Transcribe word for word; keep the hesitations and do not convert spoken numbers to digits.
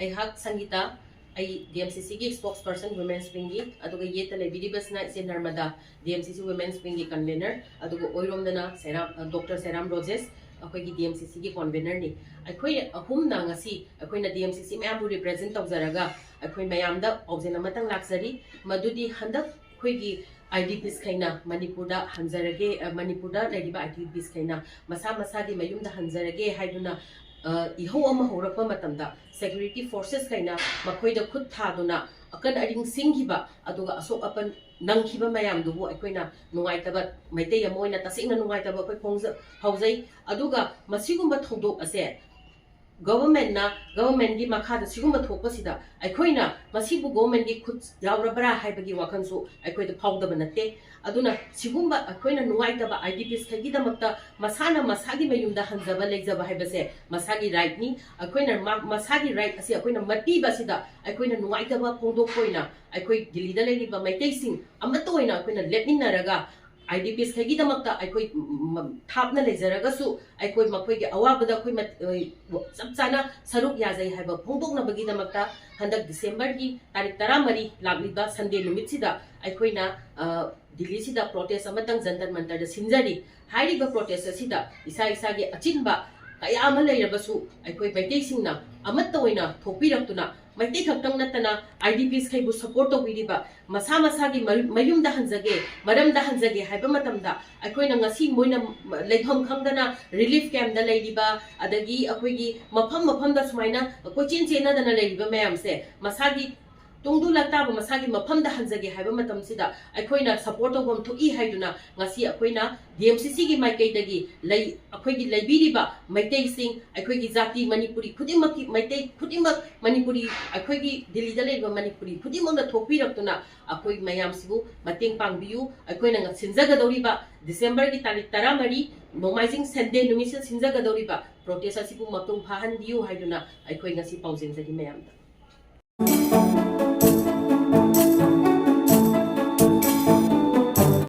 ꯑꯩꯍꯥꯛ ꯁꯪꯒꯤꯇꯥ, ꯑꯩ D M C ꯁꯤꯒꯤ ꯁ꯭ꯄꯣꯛꯁ ꯄꯔꯁꯟ ꯋꯨꯃꯦꯟꯁ ꯋꯤꯡꯒꯤ, ꯑꯗꯨꯒ ꯌꯦꯠꯇ ꯂꯩꯕꯤꯔꯤꯕꯁꯤꯅ ꯏꯆꯦ ꯅꯔꯃꯗꯥ, ꯗꯤ ꯑꯦꯝ ꯁꯤ ꯁꯤ ꯋꯨꯃꯦꯟꯁ ꯋꯤꯡꯒꯤ ꯀꯟꯚꯦꯅꯔ, ꯑꯗꯨꯒ ꯑꯣꯏꯔꯣꯝꯗꯅ ꯁꯦꯔꯥꯝ, ꯑ, ꯗꯣꯛꯇꯔ ꯁꯦꯔꯥꯝ ꯔꯣꯖꯦꯁ, ꯑꯩꯈꯣꯏꯒꯤ ꯗꯤ ꯑꯦꯝ ꯁꯤ ꯁꯤꯒꯤ ꯀꯣꯟꯚꯦꯅꯔꯅꯤ꯫ ꯑꯩꯈꯣꯏ ꯑꯍꯨꯝꯅ ꯉꯁꯤ ꯑꯩꯈꯣꯏꯅ ꯗꯤ ꯑꯦꯝ ꯁꯤ ꯁꯤ ꯃꯌꯥꯝꯕꯨ ꯔꯤꯄ꯭ꯔꯦꯖꯦꯟ ꯇꯧꯖꯔꯒ ꯑꯩꯈꯣꯏ ꯃꯌꯥꯝꯗ ꯄꯥꯎꯖꯦꯜ ꯑꯃꯇꯪ ꯂꯥꯛꯆꯔꯤ, ꯃꯗꯨꯗꯤ ꯍꯟꯗꯛ ꯑꯩꯈꯣꯏꯒꯤ ꯑꯥꯏ ꯗꯤ ꯄꯤꯁꯈꯩꯅ ꯃꯅꯤꯄꯨꯔꯗ ꯍꯟꯖꯔꯒꯦ, ꯑ, ꯃꯅꯤꯄꯨꯔꯗ ꯂꯩꯔꯤꯕ ꯑꯥꯏ ꯗꯤ ꯄꯤꯁꯈꯩꯅ ꯃꯁꯥ ꯃꯁꯥꯒꯤ ꯃꯌꯨꯝꯗ ꯍꯟꯖꯔꯒꯦ ꯍꯥꯏꯗꯨꯅ, ꯑ, ꯏꯍꯧ ꯑꯃ ꯍꯧꯔꯛꯄ ꯃꯇꯝꯗ ꯁꯦꯀ꯭ꯌꯨꯔꯤꯇꯤ ꯐꯣꯔꯁꯦꯁꯈꯩꯅ ꯃꯈꯣꯏꯗ ꯈꯨꯠ ꯊꯥꯗꯨꯅ ꯑꯀꯟ ꯑꯔꯤꯡ ꯁꯤꯡꯈꯤꯕ, ꯑꯗꯨꯒ ꯑꯁꯣꯛ ꯑꯄꯟ ꯅꯪꯈꯤꯕ ꯃꯌꯥꯝꯗꯨꯕꯨ ꯑꯩꯈꯣꯏꯅ ꯅꯨꯡꯉꯥꯏꯇꯕ, ꯃꯩꯇꯩ ꯑꯃ ꯑꯣꯏꯅ ꯇꯁꯦꯡꯅ ꯅꯨꯡꯉꯥꯏꯇꯕ ꯑꯩꯈꯣꯏ ꯐꯣꯡꯖ-, ꯐꯥꯎꯖꯩ꯫ ꯑꯗꯨꯒ ꯃꯁꯤꯒꯨꯝꯕ ꯊꯧꯗꯣꯛ ꯑꯁꯦ ꯒꯣꯚꯔꯟꯃꯦꯟꯠꯅ, ꯒꯣꯚꯔꯟꯃꯦꯟꯠꯀꯤ ꯃꯈꯥꯗ ꯁꯤꯒꯨꯝꯕ ꯊꯣꯛꯄꯁꯤꯗ ꯑꯩꯈꯣꯏꯅ ꯃꯁꯤꯕꯨ ꯒꯣꯚꯔꯟꯃꯦꯟꯠꯀꯤ ꯈꯨꯠ ꯌꯥꯎꯔꯕ꯭ꯔꯥ ꯍꯥꯏꯕꯒꯤ ꯋꯥꯈꯜꯁꯨ ꯑꯩꯈꯣꯏꯗ ꯐꯥꯎꯗꯕ ꯅꯠꯇꯦ꯫ ꯑꯗꯨꯅ ꯁꯤꯒꯨꯝꯕ ꯑꯩꯈꯣꯏꯅ ꯅꯨꯡꯉꯥꯏꯇꯕ ꯑꯥꯏ ꯗꯤ ꯄꯤꯁꯈꯩꯒꯤꯗꯃꯛꯇ ꯃꯁꯥꯅ ꯃꯁꯥꯒꯤ ꯃꯌꯨꯝꯗ ꯍꯟꯖꯕ ꯂꯩꯖꯕ ꯍꯥꯏꯕꯁꯦ ꯃꯁꯥꯒꯤ ꯔꯥꯏꯠꯅꯤ꯫ ꯑꯩꯈꯣꯏꯅ ꯃꯥ-, ꯃꯁꯥꯒꯤ ꯔꯥꯏꯠ ꯑꯁꯤ ꯑꯩꯈꯣꯏꯅ ꯃꯠꯄꯤꯕ ꯑꯁꯤꯗ ꯑꯩꯈꯣꯏꯅ ꯅꯨꯡꯉꯥꯏꯇꯕ ꯐꯣꯡꯗꯣꯛꯄ ꯑꯣꯏꯅ ꯑꯩꯈꯣꯏ ꯗꯤꯜꯂꯤꯗ ꯂꯩꯔꯤꯕ ꯃꯩꯇꯩꯁꯤꯡ ꯑꯃꯠꯇ ꯑꯣꯏꯅ ꯑꯩꯈꯣꯏꯅ ꯂꯦꯞꯃꯤꯟꯅꯔꯒ ꯑꯥꯏ ꯗꯤ ꯄꯤꯁꯈꯩꯒꯤꯗꯃꯛꯇ ꯑꯩꯈꯣꯏ, ꯎꯝ, ꯊꯥꯞꯅ ꯂꯩꯖꯔꯒꯁꯨ ꯑꯩꯈꯣꯏ ꯃꯈꯣꯏꯒꯤ ꯑꯋꯥꯕꯗ ꯑꯩꯈꯣꯏ ꯃꯠ-, ꯑ, ꯆꯞ ꯆꯥꯅ ꯁꯔꯨꯛ ꯌꯥꯖꯩ ꯍꯥꯏꯕ ꯐꯣꯡꯗꯣꯛꯅꯕꯒꯤꯗꯃꯛꯇ ꯍꯟꯗꯛ ꯗꯤꯁꯦꯝꯕꯔꯒꯤ ꯇꯥꯔꯤꯛ ꯇꯔꯥꯃꯔꯤ ꯂꯥꯛꯂꯤꯕ ꯁꯟꯗꯦ ꯅꯨꯃꯤꯠꯁꯤꯗ ꯑꯩꯈꯣꯏꯅ, ꯑ, ꯗꯤꯜꯂꯤꯁꯤꯗ ꯄ꯭ꯔꯣꯇꯦꯁ ꯑꯃꯇꯪ ꯖꯟꯇꯔ ꯃꯟꯇꯔꯗ ꯁꯤꯟꯖꯔꯤ꯫ ꯍꯥꯏꯔꯤꯕ ꯄ꯭ꯔꯣꯇꯦꯁ ꯑꯁꯤꯗ ꯏꯁꯥ ꯏꯁꯥꯒꯤ ꯑꯆꯤꯟꯕ ꯀꯌꯥ ꯑꯃ ꯂꯩꯔꯕꯁꯨ ꯑꯩꯈꯣꯏ ꯃꯩꯇꯩꯁꯤꯡꯅ ꯑꯃꯠꯇ ꯑꯣꯏꯅ ꯊꯣꯛꯄꯤꯔꯛꯇꯨꯅ ꯃꯩꯇꯩ ꯈꯛꯇꯪ ꯅꯠꯇꯅ ꯑꯥꯏ ꯗꯤ ꯄꯤꯁꯈꯩꯕꯨ ꯁꯄꯣꯔꯠ ꯇꯧꯕꯤꯔꯤꯕ, ꯃꯁꯥ ꯃꯁꯥꯒꯤ ꯃꯌꯨꯝ-, ꯃꯌꯨꯝꯗ ꯍꯟꯖꯒꯦ, ꯃꯔꯝꯗ ꯍꯟꯖꯒꯦ ꯍꯥꯏꯕ ꯃꯇꯝꯗ ꯑꯩꯈꯣꯏꯅ ꯉꯁꯤ ꯃꯣꯏꯅ ꯂꯩꯐꯝ ꯈꯪꯗꯅ ꯔꯤꯂꯤꯐ ꯀꯦꯝꯞꯇ ꯂꯩꯔꯤꯕ, ꯑꯗꯒꯤ ꯑꯩꯈꯣꯏꯒꯤ ꯃꯐꯝ ꯃꯐꯝꯗ ꯁꯨꯃꯥꯏꯅ ꯀꯣꯏꯆꯦꯟ ꯆꯦꯟꯅꯗꯅ ꯂꯩꯔꯤꯕ ꯃꯌꯥꯝꯁꯦ ꯃꯁꯥꯒꯤ ꯇꯨꯡꯗꯨ ꯂꯛꯇꯥꯕ ꯃꯁꯥꯒꯤ ꯃꯐꯝꯗ ꯍꯟꯖꯒꯦ ꯍꯥꯏꯕ ꯃꯇꯝꯁꯤꯗ ꯑꯩꯈꯣꯏꯅ ꯁꯄꯣꯔꯠ ꯇꯧꯐꯝ ꯊꯣꯛꯏ ꯍꯥꯏꯗꯨꯅ ꯉꯁꯤ ꯑꯩꯈꯣꯏꯅ ꯗꯤ ꯑꯦꯝ ꯁꯤ ꯁꯤꯒꯤ ꯃꯥꯏꯀꯩꯗꯒꯤ ꯂꯩ, ꯑꯩꯈꯣꯏꯒꯤ ꯂꯩꯕꯤꯔꯤꯕ ꯃꯩꯇꯩꯁꯤꯡ, ꯑꯩꯈꯣꯏꯒꯤ ꯖꯥꯇꯤ ꯃꯅꯤꯄꯨꯔꯤ ꯈꯨꯗꯤꯡꯃꯛꯀꯤ, ꯃꯩꯇꯩ ꯈꯨꯗꯤꯡꯃꯛ ꯃꯅꯤꯄꯨꯔꯤ, ꯑꯩꯈꯣꯏꯒꯤ ꯗꯤꯜꯂꯤꯗ ꯂꯩꯔꯤꯕ ꯃꯅꯤꯄꯨꯔꯤ ꯈꯨꯗꯤꯡꯃꯛꯅ ꯊꯣꯛꯄꯤꯔꯛꯇꯨꯅ ꯑꯩꯈꯣꯏ ꯃꯌꯥꯝꯁꯤꯕꯨ ꯃꯇꯦꯡ ꯄꯥꯡꯕꯤꯌꯨ꯫ ꯑꯩꯈꯣꯏꯅ ꯉ-, ꯁꯤꯟꯖꯒꯗꯧꯔꯤꯕ ꯗꯤꯁꯦꯝꯕꯔꯒꯤ ꯇꯥꯔꯤꯛ ꯇꯔꯥꯃꯔꯤ, ꯅꯣꯡꯃꯥꯏꯖꯤꯡ ꯁꯟꯗꯦ ꯅꯨꯃꯤꯠꯁꯤꯗ ꯁꯤꯟꯖꯒꯗꯧꯔꯤꯕ ꯄ꯭ꯔꯣꯇꯦꯁ ꯑꯁꯤꯕꯨ ꯃꯄꯨꯡ ꯐꯥꯍꯟꯕꯤꯌꯨ ꯍꯥꯏꯗꯨꯅ ꯑꯩꯈꯣꯏ ꯉꯁꯤ ꯄꯥꯎꯖꯦꯟꯖꯔꯤ ꯃꯌꯥꯝꯗ꯫